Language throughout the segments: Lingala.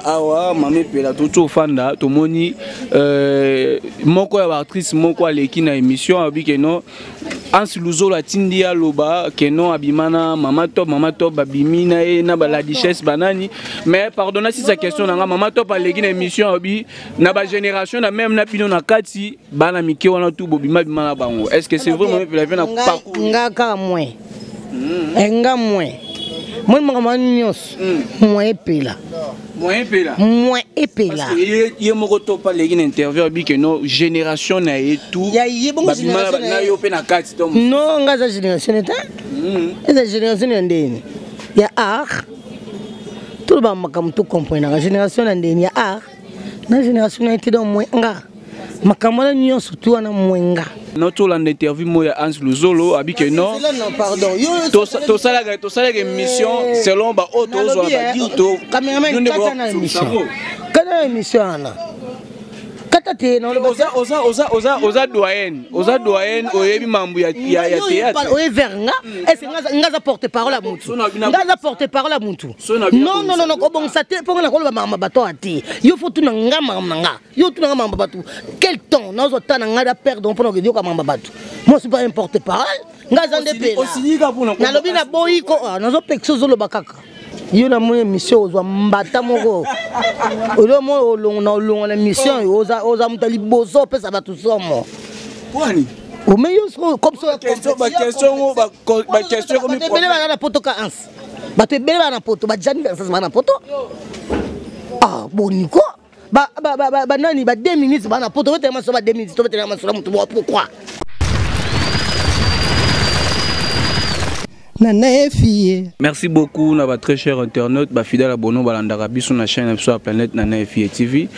Awa mama Epela toti ofanda tomoni moko ya baactrice moko aleki na émission alobi ke non Hans Luzolo atindi ye aloba ke non abima na mama Top, mama Top babimi na ye na ba la duchesse banani. Mais pardon si sa question na nga, mama Top aleki na émission alobi na ba génération na même na bino na kati bana mike wana tout bobima bima na bango. Est-ce que c'est vrai mama Epela pe na parcours? Nga kaka moins. Nga moins. Moi makambo nyonso. Moins Epela. Moins Epela. Moins Epela. Parce que ye moko to pa leki na interview abi que no génération na ye tout. Ya ye bongo génération na yo pe na kati donc. Non, nga za génération ta. Eza génération ya ndeni. Ya art. Tout ba makambo to comprendre na génération na ndeni ya art. Na génération na ye te donc moins nga. Makambo wana nyonso tu wana mwenga. No tolanda interview moko ya Hans Luzolo abi que non. Non, pardon. Yo, tosalaka tosalaka émission selon ba oyo tozwa ba dire to. Cameraman kata na émission. Kata na émission wana. Kata te na oza oza oza oza oza doyenne, oza doyenne oyebi mambu ya ya ya théâtre. Oye vers nga, est-ce nga nga za porte-parole ya mutu. Nga za porte-parole ya mutu. Non non non kobongisa te mpo nga nakoloba makambo bato te. Yo faut tuna nga makambo na nga. Yo tuna nga makambo bato. Quel temps nazwa temps na nga da perdre mpona koyoka makambo bato. Moi c'est pas un porte-parole. Nga za nde pela. Nalobi na boyi ko nazopekisa ozoloba kaka. Yo na moni émission ozwa mbata moko. Olo mo olongo na olongo na émission oza oza muta liboso opesa bato somo. Wani? Ome yo soko comme ça question ba question ba ba question komi ebele ba na poto ka ans. Bato ebele ba na poto ba Gianni Versace ba na poto. Ah boni ko ba ba ba ba nani ba 2 minutes ba na poto betela maso ba 2 minutes to betela maso mutu pourquoi? Nana Efie. Merci beaucoup na ba très cher internaute, ba fidèle abonné balandaka biso na chaîne sur la planète Nana Efie TV.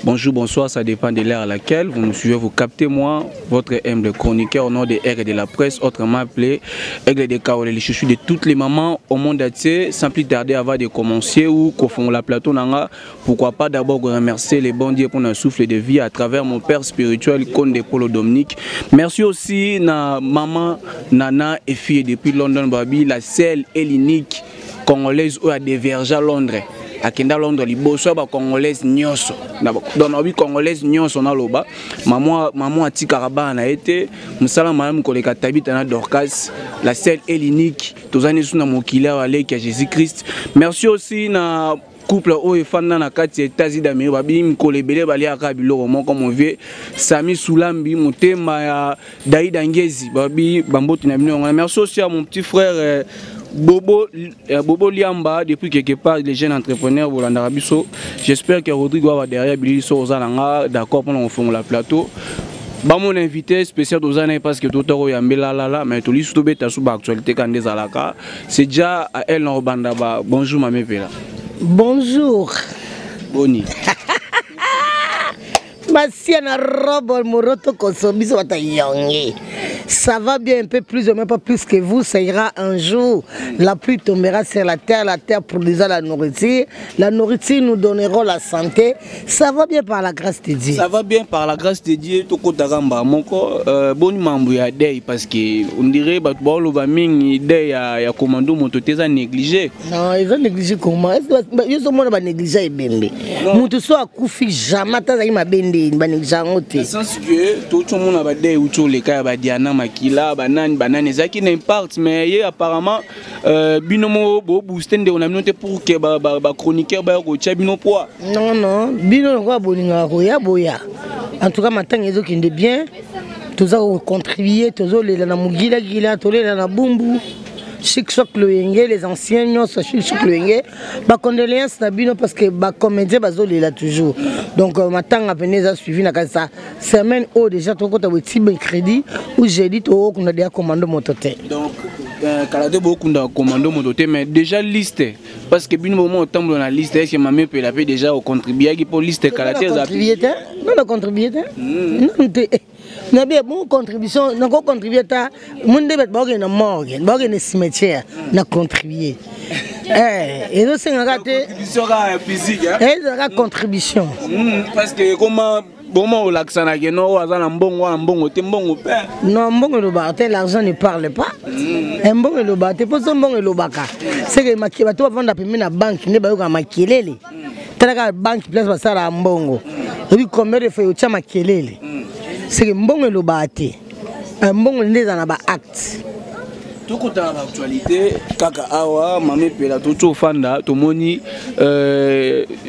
Bonjour, bonsoir, ça dépend de l'heure à laquelle vous nous suivez, vous captez moi, votre humble chroniqueur au nom des R et de la presse, autrement appelé Aigle de Kaole, le chouchou de toutes les mamans au monde entier. Sans plus tarder avant de commencer ou qu'on fond la plateau nanga, pourquoi pas d'abord remercier les bons dieux pour un souffle de vie à travers mon père spirituel Konde Polo Dominique. Merci aussi na maman Nana et fille depuis London Babi, la seule et l'unique congolaise oyo a dévergé à Londres. Akenda Londres liboso ba congolaise nyonso. Donc na bi congolaise nyonso na loba. Maman maman atikaka bana na été, musala malamu koleka Tabitha na Dorcas, la seule et l'unique tozani sous na mokili awa leki ya Jésus-Christ. Merci aussi na couple oyo efanda na kati ya États-Unis d'Amérique, babi mikolo ebele baliaka biloko moko mon vieux Sami Soulambi motema ya Daïda Ngezi babi bambote na bino yango. Merci aussi à mon petit frère Bobo Liamba depuis quelque part les jeunes entrepreneurs bolandaka biso. J'espère que Rodrigo va derrière Billy so oza nanga d'accord pour nous fongola plateau. Ba mon invité spécial tozana parce que totoko yambela lala mais toli surtout beta sous ba actualité quand des alaka. C'est déjà à elle na banda ba. Bonjour Mamé Pela. Bonjour. Boni. Masia na robe moroto koso biso bata yongi. Ça va bien un peu plus ou même pas plus que vous, ça ira un jour. La pluie tombera sur la terre, la terre produira la nourriture, la nourriture nous donnera la santé. Ça va bien par la grâce de Dieu. Ça va bien par la grâce de Dieu. Toko taramba moko boni mambo ya dei parce que on dirait bato ba loba mingi dei ya commando moto teza négligé. Non, ils ont négligé comment? Est-ce que ba, yo so mona ba négligé ebembe. Non. Mutu so akufi jamais ta zaki mabende ba négligé yango te. Dans le sens que tout le monde ba dei uto le cas ba Diana Makila ba nani ba nani ezaki na impact mais ye apparemment bino mo bo booster nde on a bino te pour que ba, ba, ba chroniqueur ba ko tia bino poids. Non non, bino ngo bolinga ko ya boya. En tout cas matanga ezokende bien. Toza ko contribuer, tozo lela na mugila gila, tolela na bumbu. Chic Choc Loyenge, les anciens nyonso Chic Choc Loyenge, ba condoléances na bino parce que ba comédien bazo lela toujours. Donc matanga pene eza suivi na kanisa semaine oyo déjà tokota bo ti mercredi ou jeudi to kunda dia commando moto te. Donc kala te bokunda commando moto te mais déjà liste parce que bino bomo otambola na liste est-ce que Mamé Pela pe déjà o contribuer ki pour liste kala te za contribuer te? Non na contribuer te? Non te. Na bien bon contribution na ko contribuer ta munde bet ba na morgue ba na cimetière na contribuer. Eh ezo senga ka te contribution ka physique hein. Eh za ka contribution. Parce que comment bon olakisa na ke no aza na mbongo na mbongo te mbongo pe. Non mbongo elobaka te, l'argent ne parle pas. Mbongo elobaka te, poso mbongo elobaka. C'est que makie bato bavanda pembeni na banque nde bayokaka makelele. Tala kaka banque place basalaka mbongo, oyebi combien de fois otya makelele? Seke mbongo elobaka te. Mbongo nde eza na baacte. Tokotala baactualité kaka awa, mama Epela. Toti ofanda, tomoni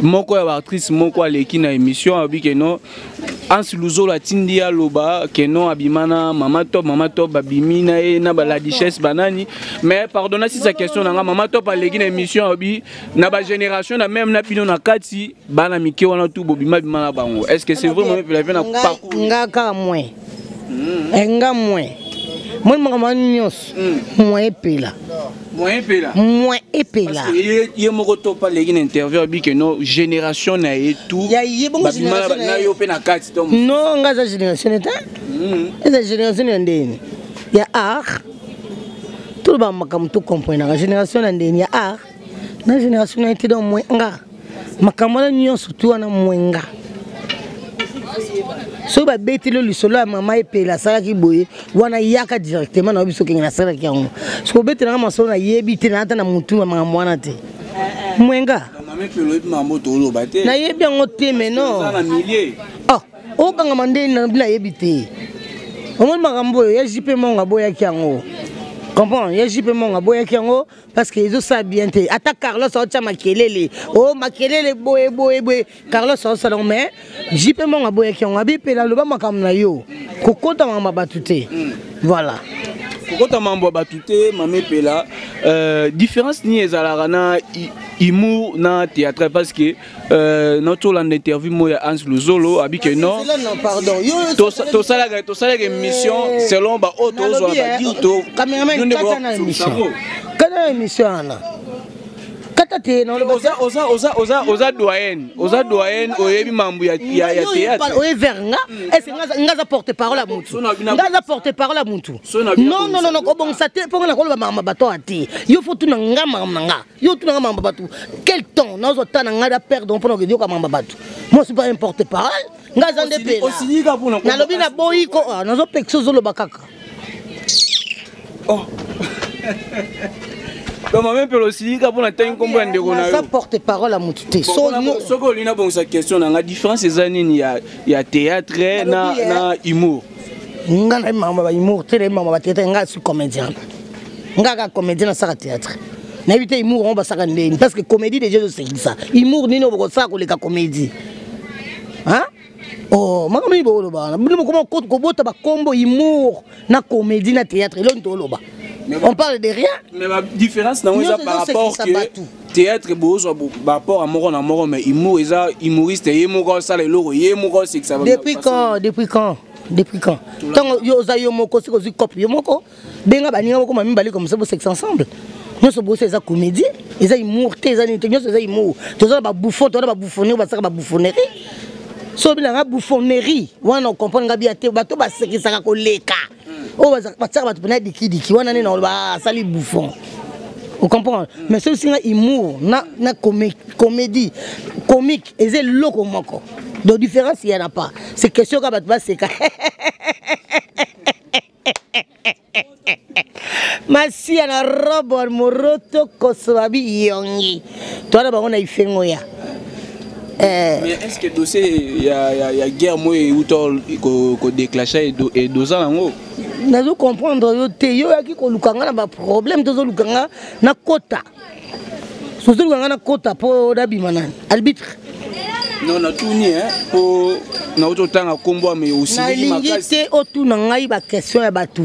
moko ya baactrice moko aleki na émission, alobi ke non, Anse Luzolo atindi aloba ke non, abima na Mama Top. Mama Top babimi na ye na bala Duchesse banani. Mais pardon, nasisa question na nga. Mama Top aleki na émission, alobi na bagénération na même na bino na kati, bana mike wana tu bobima bima na bango. Est ce que c'est vrai, mama Epela mpe na parcours? Nga kaka moins. Nga moins moi, makambo wana nyonso, moins Epela. Moyen Epela. Moins Epela. Parce que ye moko to pa leki na interview, abi ke no, génération na ye tout Ya ye bongo. Babima Génération na na ye. Yo mpe na kati to? Non, nga aza génération te. Eza génération ya ndeni ya art. Toloba makambo tocomprenaka. Génération na ndeni ya art na génération na ye te. Donc moins nga, makambo wana nyonso tu wana, moins nga. Soki babeteli yo lisolo ya mama Epela asalaki boye wana, yaka directement na biso okenge nasalaki yango. Soki obetelanga masolo, nayebi te, naata na motu ya makambo wana te, mwenga. Mama Epela, oyebi makambo toloba te? Nayebi yango te, mais non. Oza na milieu. Ah, okangama ndeni na nayebi te. Omoni makambo oyo ya JP Mongo aboyaki yango, comprendre? Ya JP Mongo aboyaki yango parce que ezosala bien te. Ata Carlos aotya makelele o makelele boye boye boye, Carlos aosala yango, mais JP Mongo aboyaki yango. Abi Epela, aloba makambo na yo, kokota makambo ya bato te. Voilà. Kokota mambo ya bato te. Mama Epela, différence nini ezalaka na humour na théâtre? Parce que natolanda interview moko ya Hans Luzolo, abi ke non, Zela, non, pardon. Tosalaka émission selon baoyo tozwa Nalobi, badire to cameraman, yo nde kata na émission. Sango. Kata na émission wana, kata te, naloba. Oza doyenne, oza doyenne, oyebi mambo ya théâtre. Oye vers nga, est ce nga aza porte parole ya mutu? Nga aza porte parole ya mutu? So na bino. Non, non, non, non, kobongisa te, mpo nga nakoloba makambo ya bato awa te. Yo faut tuna nga makambo na nga. Yo tuna nga makambo ya bato, quel temps nazwa ta na ngai da perdre mpona koyoka makambo ya bato? Moi, suis pas un porte parole. Nga aza nde Pela. Osilika mpona Nalobi naboyi ko, ah, nazopekisa, ozoloba kaka. Oh. Donc mama Epela, osilika mpona ntangi nkombo ya ndeko na Naza yo? porte parole ya mutu te. So Soki olingi nabongisa question na nga, différence eza nini ya théâtre na Nalobi, eh. na humour? Nga nayebi makambo ya bahumour te, nayebi makambo ya bathéâtre. Nga suis comédien, nga kaka comédien, nasaka théâtre. Nayebi te humour yango basaka ndeni, parce que comédie déjà ezosekisa. Humour nini oyo bokosala koleka comédie? Hein? Oh, makambo nini bokoloba wana? Bino bokoma kobota bakombo humour na comédie na théâtre, eloni toloba? On parle de rien. Mais ba différence nango eza Nyonso par rapport ezosekisa que bato. Théâtre bozwa rapport ya moko na moko, mais humour eza humoriste ye moko asala eloko, ye moko asekisa. Depuis quand? Depuis quand? Depuis quand? Ntango yo oza yo moko, soki ozwi cope yo moko, benga baninga bokoma mibale comme ça, bosekisa ensemble. Nyonso boso eza comédie, eza humour te, eza nini te? Nyonso eza humour. Toza na babouffon, toza na babouffonnerie, basaka babouffonneri. So obilanga bouffonnerie wana, ocomprendre nga bia te. Bato basekisaka koleka oyo batiaka bato mpena dikidiki wana nde na asali bouffon, ocomprendre? Mais soki singa humour na comédie comique, eza eloko moko. Donc différence y en a pas, c'est question ka bato baseka. Masiya na robe moroto koso, babi yongi towana bango na ifengo ya. Mais est ce que dossier ya guerre mo euta kodéclenche edoza nango? Nazo comprendre yo te. Yo oyaki koluka nga na baproblème, tozoluka nga na kota, tozoluka nga na kota mpo nabima nani arbitre? Non, natuni mpo nauti otanga nkombo ya me osiliki. Nalingi Makasi. te otuna ngai baquestion ya bato.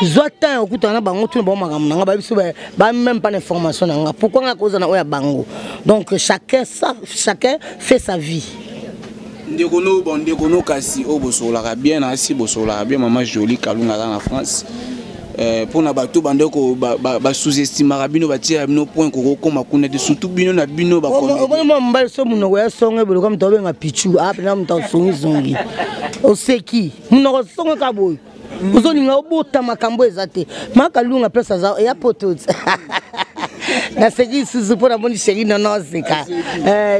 Zwa temps ya okutana na bango, tuna bango makambo na ngai. Bayebi so ba même pas na information na nga. Pourquoi ngai kozala oyo ya bango? Donc chacun, sa, chacun fait sa vie. Ndeko no, bon, ndeko no kasi oyo bosololaka bien na asi, bosololaka bien, mama Jolie Kalunga aza na France. Mpona bato bandeko basous-estimaka bino, batiela bino point kokokoma kuna te, surtout bino na bino. Omoni mwa mobali so monoko ya songo eboloka, moto abenga pichu apena moto asongisongi, oseki monoko songo ka boye, ozolinga obota makambo eza te. Makalunga place aza eya poto. Naseki lisusu mpo namoni chéri Nono oseka.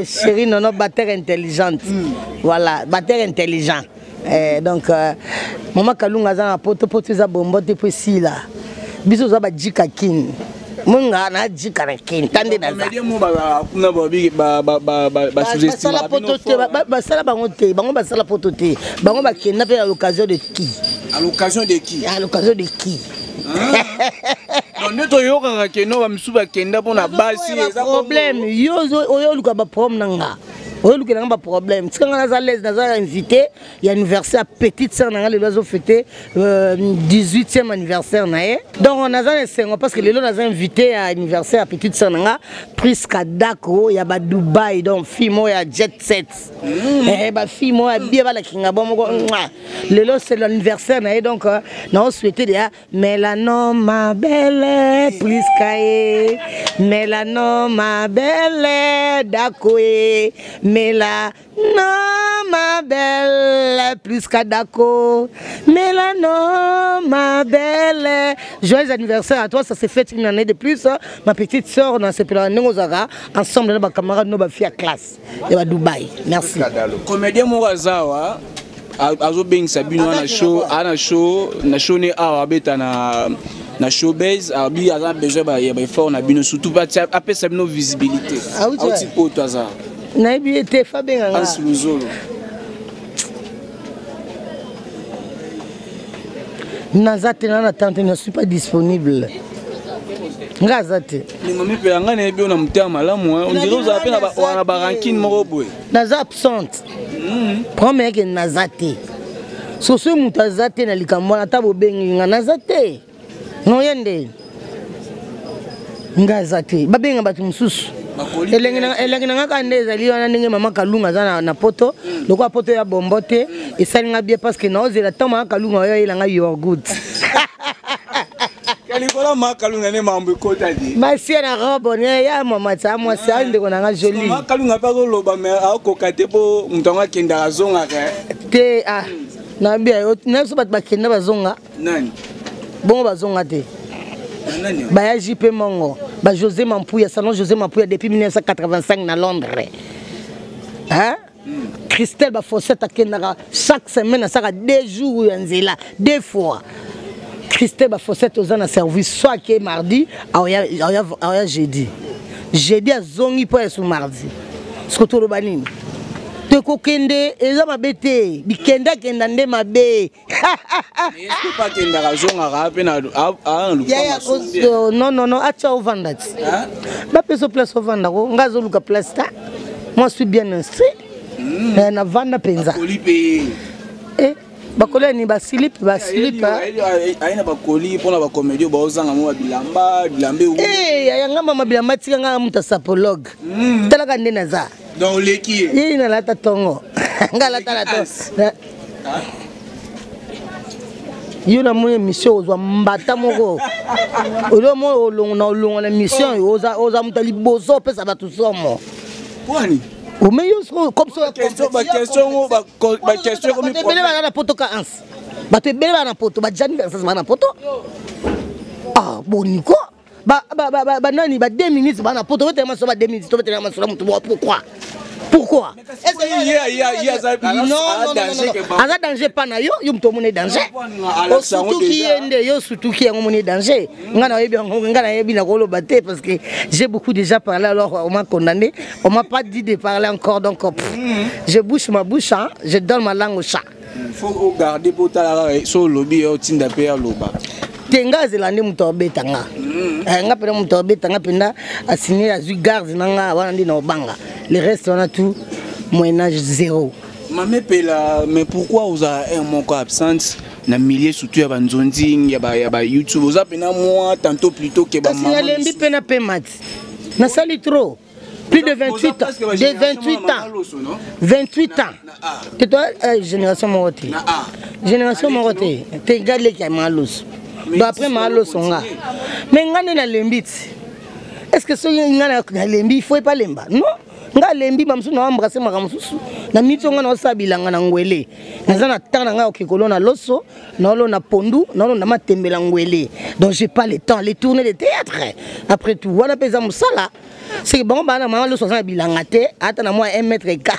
Chéri Nono, batteur intelligente, voilà, batteur intelligent. Donc mama Kalunga aza na poto. Poto eza bombo te mpo esila. Biso oza bajika kini. Monga najika na kenta nde nazabasala poto te, basala bango te, bango basala poto te, bango bakenda mpe à l'occasion de qui? À l'occasion de qui? À l'occasion de qui? Donc nde toyokaka keno bamisusu bakenda mpona basi. Eza problème. Yo oyo oluka baproblème na nga, oyo olukela nga baproblème, tika nga naza l'aise. Naza invité ya anniversaire ya petite sœur na nga. Lelo azofete 18e anniversaire na ye, donc naza na esengo parce que lelo naza invité ya anniversaire ya petite sœur na nga, Priska Dako ya badubai, donc fille moko ya jet set. Bafille moko ya bie balakinga bo moko. Lelo c'est l'anniversaire na ye, donc naosouhaite deya Mélano ma belle Priska ye, Mélano ma belle Dako ye, Mélano ma belle Priska Dako, Mélano ma belle, joyeux anniversaire à toi. Ça s'est fait une année de plus, hein. Ma petite sœur, na sepela ndenge ozalaka ensemble na bacamarade no bafille ya classe ya badubai. Merci. Comédien moko aza awa, azobengisa bino na show, ana show na show ne awa abeta na showbase. Abi aza besoin ya baeffort na bino, surtout apesa bino visibilité. Auti poto, aza Nayebi ye te, fa benganga. Ansi Luzolo. Naza te, na tante, ne suis pas disponible, nga aza te. Mami mpe yanga, nayebi yo na motema malamu, on dirait ozala mpe na barancune moko boye. Naza absente, problème yake naza te. Soso moto aza te na likambo wana, ata bobengi nga, naza te. Noye nde nga aza te, babenga bato mosusu. Elengi na nga kaka nde ezali wana, ndenge mama Kalunga aza na poto. Lokola poto ya bombo te, esali nga bien parce que naozela ntango mama Kalunga oyo ayelanga yogourt. Likolo mama Kalunga nde mambo ekota te. Masia na robe ne ya mama tia mwasi ayi, ndeko na nga joli. Mama Kalunga mpe azoloba, me akoka te mpo moto yango akendaka azongaka. Te, ah, nayebi na biso bato bakenda bazonga. Nani? Bongo bazonga te. Baya JP Mongo, ba José Mampuya, salon José Mampuya depuis 1985 na Londres, hein? Christelle Bafosette akendaka chaque semaine, asaka 2 jours ya nzela, deux fois. Christelle Bafosette oza na service, soit ake mardi, aoya jeudi, jeudi azongi mpo ya su mardi. Soki toloba nini, tokokende eza mabe te, bikendakenda nde mabe. Akendaka azongaka mpe na Non, non, non, atia ovanda ti bapesa place ovanda ko. Nga azoluka place ta, moi suis bien instruit, navanda mpenza. Bakoli ya nini? Basilipe, basilipe. Aye na bakoli mpona bacomédie baozanga mo babilamba, bilamba. Yanga mama bilamba, tika nga moto sapologue. Talaka nde naza. Donc oleki ye. Ye nalata ntongo, nga alata na to yo. Namoni émission ozwa mbata moko olo mo olongo na olongo na émission, oza moto ya liboso opesa bato somo. Wani? Ome yo comme ebele baza na poto ka anse, bato ebele baza na poto, bajani Versas baza na poto. Ah, boniko banani ba 2 minutes baza na poto, obetela masolo ba 2 minutes, tobetela masolo motu. Pourquoi, pourquoi? Aza danger pa na yo, yo moto omoni danger, osutuki ye nde yo osutuki yango, omoni danger. Nga nayebi yango, nga nayebi na koloba te parce que j'ai beaucoup déjà parlé, alors on m'a condamné, on m'a pas dit de parler encore, donc pff, je bouche ma bouche, hein, je donne ma langue au chat. Faut ogarde mpo otala kaka so olobi, otinda mpe aloba. Te, nga azela nde moto abeta nga. Nga mpena moto abeta nga mpenza, asine, azwi garde na nga wana nde na obanga. Le reste wana tout moyen âge zéro. Mame Pela, mais pourquoi ozala un moko absente na milieu, surtout ya banzonzi, ya ba YouTube? Oza mpena mwa tantôt plutôt ke kasi nalembi mpe na pema ti nasali trop, plus de 28 ans, de 28 ans, 28 ans te. To génération moko te, génération moko te te. Nga leki ya maloso, donc après maloso nga, mais nga nde nalembi ti. Est ce que soki nga nalembi, il faut epalemba? Non, nga alembi bamosusu na embrasse makambo mosusu na miti. Nga naosala bilanga na ngwele, naza na temps na ngai oke kolona loso, naolona pondu, naolona matembela ngwele, donc j'ai pas le temps. Les tournées de théâtre, après tout, wana mpe eza mosala. Seke bango baa na mama loso aza na bilanga te, ata na mwa 1 mètre et quart.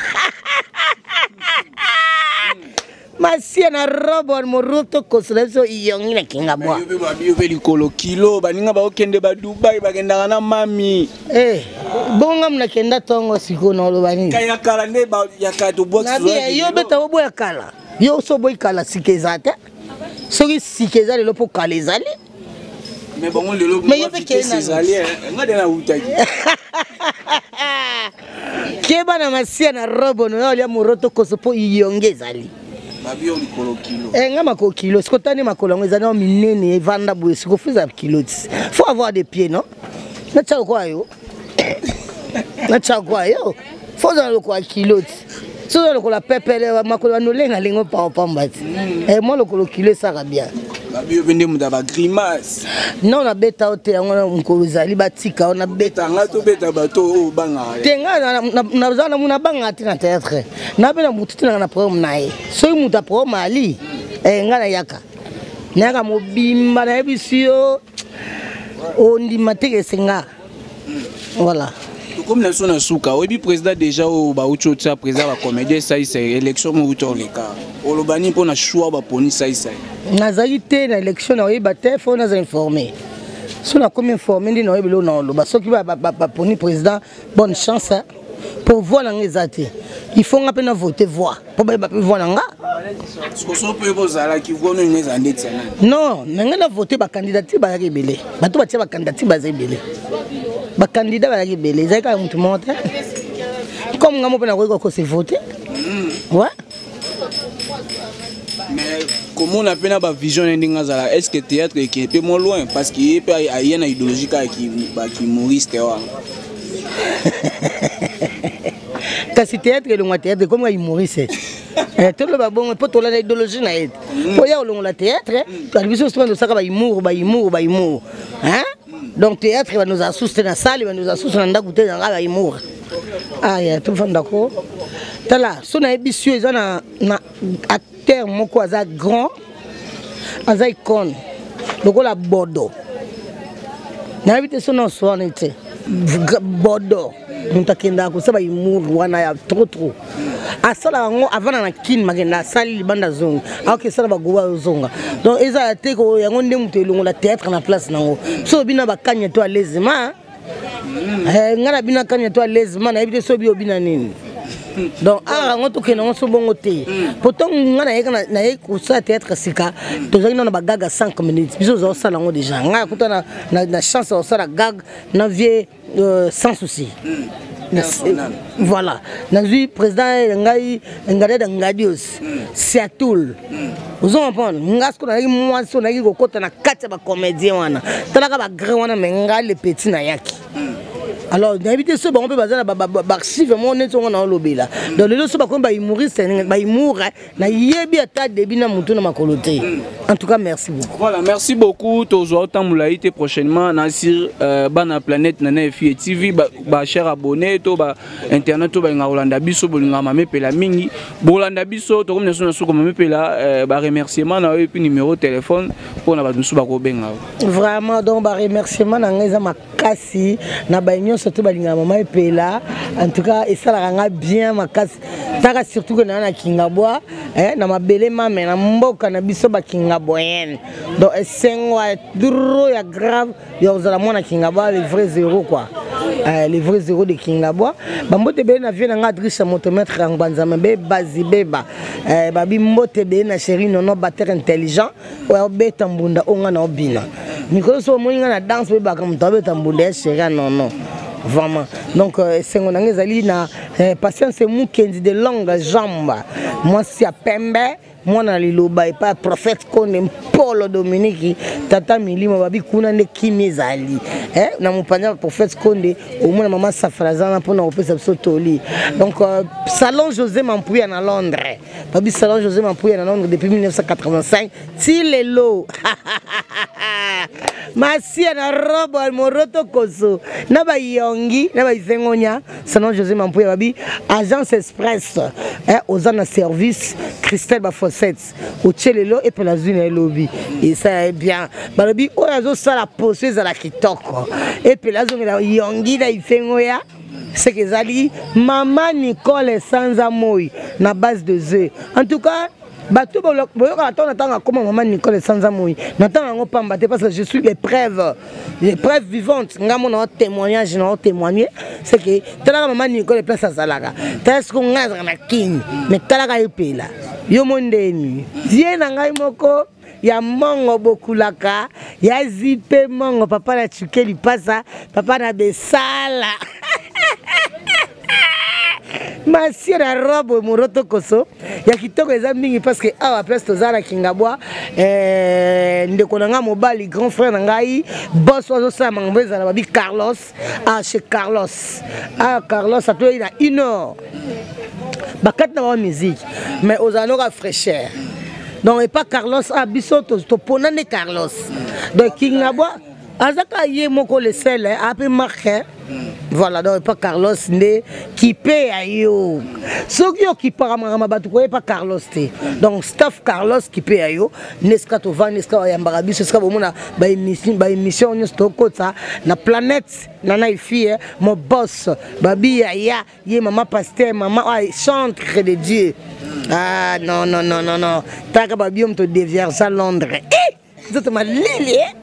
Masiya na robo moroto kosola biso iyongi na Kingabwa. Yo mpe likolo kilo, baninga baokende ba Dubai, bakendaka na mami. Eh, bongo nga nakenda ntongo sikoyo naoloba nini? Ya kala nde ya kala tobwaki. Yo beta oboya kala. Yo so oboyi kala, sika eza te. Soki sika eza lelo mpo kala ezali. Mais bango lelo Mais yo mpe kei nanu. Ezali nga nde nawutaki. Keba na masiya na robo no olia moroto koso mpo iyonge ezali. Babi yo likolo kilo. Eh, nga makolo kilo, siko tani makolo yango ezali nao minene evanda boye, siko fo ezala kilo ti. Faut avoir des pieds, non? Natya lokola yo. Natya lokola yo. Faut ozala lokola kilo ti. Soki oza lokola pepele, makolo banolenga lengo pambapamba ti. Eh, mwa lokolo kilo esaka bien. Babi yo mpe nde moto ya bagrimace. Non, nabeta yo te, yango na mokolo ezali batika yo nabeta. Nga tobeta bato oyo obangaka. Te, nga naza na nabangaka te na théâtre. Nabe na motu te nanga na problème na ye. Soki moto ya problème ali, eh, nga nayaka. Nayaka mobimba, nayebisi yo ondima te kese nga. Voilà. Tokomi na biso na suka. Oyebi président déjà oyo bauti otia président bacomédien Saisai, élection mouti oleka. Oloba nini mpona choix baponi Saisai? Nazali te na élection, naoyeba te, fo naza informé. So nakomi informé nde naoyebi eloko na oloba. Soki baponi président, bonne chance po voix na nga eza te. Il faut nga mpe na vote voix mpo bayeba mpe voix na nga. Soki mpe bozalaki voix nini eza ndeti ya nani? Non, na ngai na vote bacandidature bazalaki ebele. Bato batia bacandidature baza ebele. Bacandidat bazalaki ebele, ezalaki kaka motu moko te. Comme nga mo mpe nakoki kokose vote. Ouais. Mais komona mpe na bavision na ndenge azala, est ce que théâtre ekee mpe mwa loin? Parce que ye mpe aye na idéologie kaka bakihumoriste wana. Kasi théâtre elongwa théâtre ekomi ka humoriste. Toloba bongo mpo tolanda idéologie na ye te. Mpo ya kolongola théâtre, kali biso soki tosaka bahumour, bahumour, bahumour. Donc théâtre banozala susu te na sale, banozala susu na ndako te, nanga bahumour. Aya tofandako tala so nayebisi yo eza na acteur moko aza grand, aza icône lokola Bodo. Nayebi te so nyonso wana te Bodo moto akendaka kosala humour wana ya trop trop, asalaka yango avanda na Kine, makenda asali libanda zongi, aoki esala bagoba ozonga. Donc ezala te yango nde moto elongola théâtre na place nango. So obina bakanya to alezema ngai na bino akanya to alezema, nayebi te so obi obina nini. Donc art yango tokende yango so bongo te. Pourtant ngai naye kosala théâtre sika, tozalaki nano bagag ya 5 minutes. Biso ozosala yango déjà, ngai akuta na chance ya kosala gag na vie sans souci. Voilà, nazwi président ngai Ngadada Ngadios Siatoul. Ozo comprendre nga siko nazalaki mwasi oyo nayaki kokɔta na kati ya bacomédien wana, talaka bagrain wana, me ngai le petit nayaki. Alors nayebi te so bango mpe baza na baarchive moko neti ongo naolobela. Donc lelo so bakomi bahumoriste, bahumour, nayebi ata debi na motu na makolo te. En tout cas, merci beaucoup. Voilà, merci beaucoup. Tozwa otambola ye te prochainement na sur bana Planète na FIE TV, ba cher abonné to ba internet to balinga kolanda biso, bolingaka Mame Epela mingi, bolanda biso. Tokomi na so na suka. Mame Epela, baremerciement na yo et puis numéro téléphone mpona bato mosusu bakobenga. Vraiment, donc baremerciement na ngai eza makasi na baye nyonso to balingaka Mama Epela. En tout cas esalaka nga bien makasi taka, surtout ke naa na Kingabwa, na mabele mame na mboka na biso bakingabwayene. Donc esengo ya trop ya grave ya kozala mwana Kingabwa, le vrai zéro quoi, le vrai zéro de Kingabwa. Bambote ebele na vie na nga Adrisha motomètre ya Ngbanzama be bazi beba, babi mbote ebele na chéri Nono bater intelligent oyo abeta mbunda oyo nga na obina mikolo. So omoni nga na danse, oyebaka moto abeta mbunda ya chéri ya Nono vraiment. Donc esengo na nga ezali na Patience Mukendi de longue jambe, mwasi ya pembe, mwana na liloba epai ya prophète Konde Mpolo Dominiki, tata milimo. Babi kuna nde kimi ezali na mopanzi ya prophète Konde, omona mama Safara aza wana mpona kopesa biso toli. Donc salon José Mampuya na Londres, babi salon José Mampuya na Londres depuis 1985 ti lelo. Masia na robo moroto koso na bayongi na baifengonya, salon José Mampuya. Babi agence express, oza na service Christelle Bafosset, otie lelo epela zwi na elobi esala ye bien. Balobi oyo azosala poso ezala kitoko, epela azongela yongi na ifengoya seke ezali mama Nicole Sanza moi na base de zeu. En tout cas Bato boyokaka ntango natanga akoma mama Nicole Sanza Moi, natanga yango pamba te, parce que je suis les preuves, les preuves vivantes. Nga mo nao témoignage, nao témoigner, c'est que talaka mama Nicole place azalaka, tala siko ngai azalaka na Kini, mais talaka epela yo mo ndeni vie na ngai moko ya mongo bokulaka ya zipe mongo papa na chuke lipasa papa na besala masie na robe moroto koso ya kitoko eza mingi, parce que awa place toza na Kingabwa, ndeko na ngai mobali, grand frère na ngai, boss azosala makambo ezala babi Carlos. Ah, chez Carlos, ah, Carlos atoyei na une heure bakati na bango musique, mais ozala noka fraîcheur. Donc epa Carlos, ah, biso topona nde Carlos. Donc Kingabwa aza kaka ye moko le seul ape marque. Voilà, donc epa Carlos nde kipe ya yo. Soki okipaka makambo bato koyepa Carlos te. Donc staff Carlos, kipe ya yo nde esika tovandi, esika bayambaka biso, esika bomona baémission nyonso tokotisa na planète Nana Ifie. Mon boss babi yaya ye mama pasteur, mama ah, chantre de Dieu. Ah non, non, non, non, non, taka babi yo moto dévierge à Londres, eh! Nzoto malili, eh?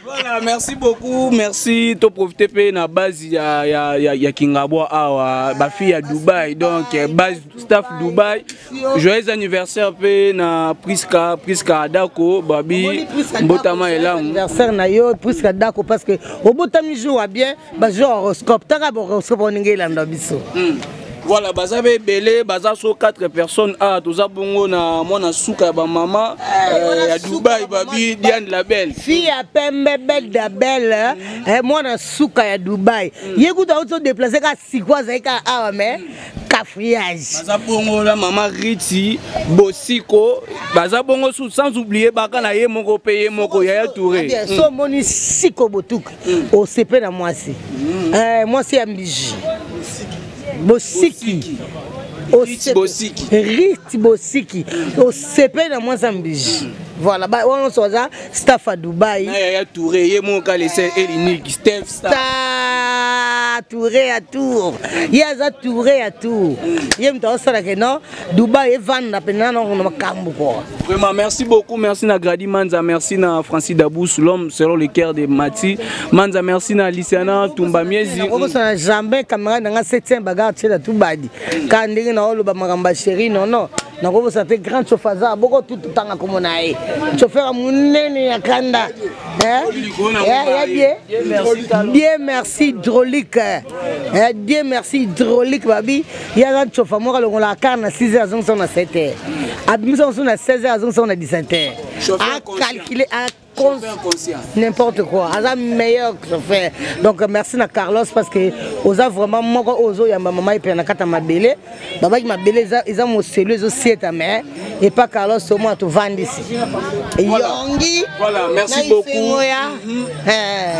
Voilà, merci beaucoup, merci. To profiter pe na base ya Kingabwa awa, ba fille ya Dubaï, donc base staff Dubaï. Joyeux anniversaire pe na Priska, Priska Adako, babi mbotama elamu. Anniversaire na yo Priska Adako, parce que obotami jour ya bien, ba jour horoscope. Taka ba horoscope oninga elanda biso. Voilà, baza be ebele, baza so 4 personnes. Ah, toza bongo na mwana suka ya bamama ya Dubai, babi Diane la Belle. Fille ya pembe, belle da belle, mwana suka ya Dubai. Ye kutu auti odéplacer ka siko, azali kaka awa, mais cafouillage. Baza bongo la mama Riti Bosiko, baza bongo su, sans oublier baka na ye moko pe ye moko Yaya Touré. So omoni siko botuka, osepe na mwasi, mwasi ya mbiji Bosiki. Bosiki. Riti Bosiki, osepeli na mwasi ya mbiji. Voilà, wana nyonso baza staff ya Dubai. Na Yaya Touré ye moko kalese elinique Steph Star. Star Touré ya tour, ye aza Touré ya tour, ye moto aosalaka no Dubai evanda mpenza na makambo kua. Vraiment, merci beaucoup. Merci na Grady Manza, merci na Francis Dabous, l'homme selon le cœur de Mati. Manza, merci na Aliciana Tumba Miezi. Okosana jamais camarade nanga 7 bagarre tiela tubadi ka ndenge na oloba makambo ya chéri. Non, non, nakobosana te grand chauffeur aza boko tututanga komona ye, chauffeur ya monene ya kanda. Ya bien bien, merci hydraulique, bien merci hydraulique. Babi ye aza chauffeur moko alongolaka car na 6 heures, azongisa na 7 heures, abimisa mosusu na 16 heures, azongisa na 17 heures, acalcule n'importe quoi, aza meilleur chauffeur. Donc merci na Carlos, parce que oza vraiment moko oyo ozoyamba mama epe na kati ya mabele. Babaki mabele eza moselu, ezosieta, mais epa Carlos omona tovandisi yongi. Voilà, merci beaucoup.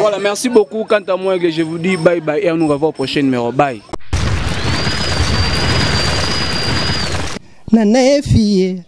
Voilà, merci beaucoup. Quant à moi, je vous dis bye bye et on nous revoit au prochain numéro. Bye. Nana efie.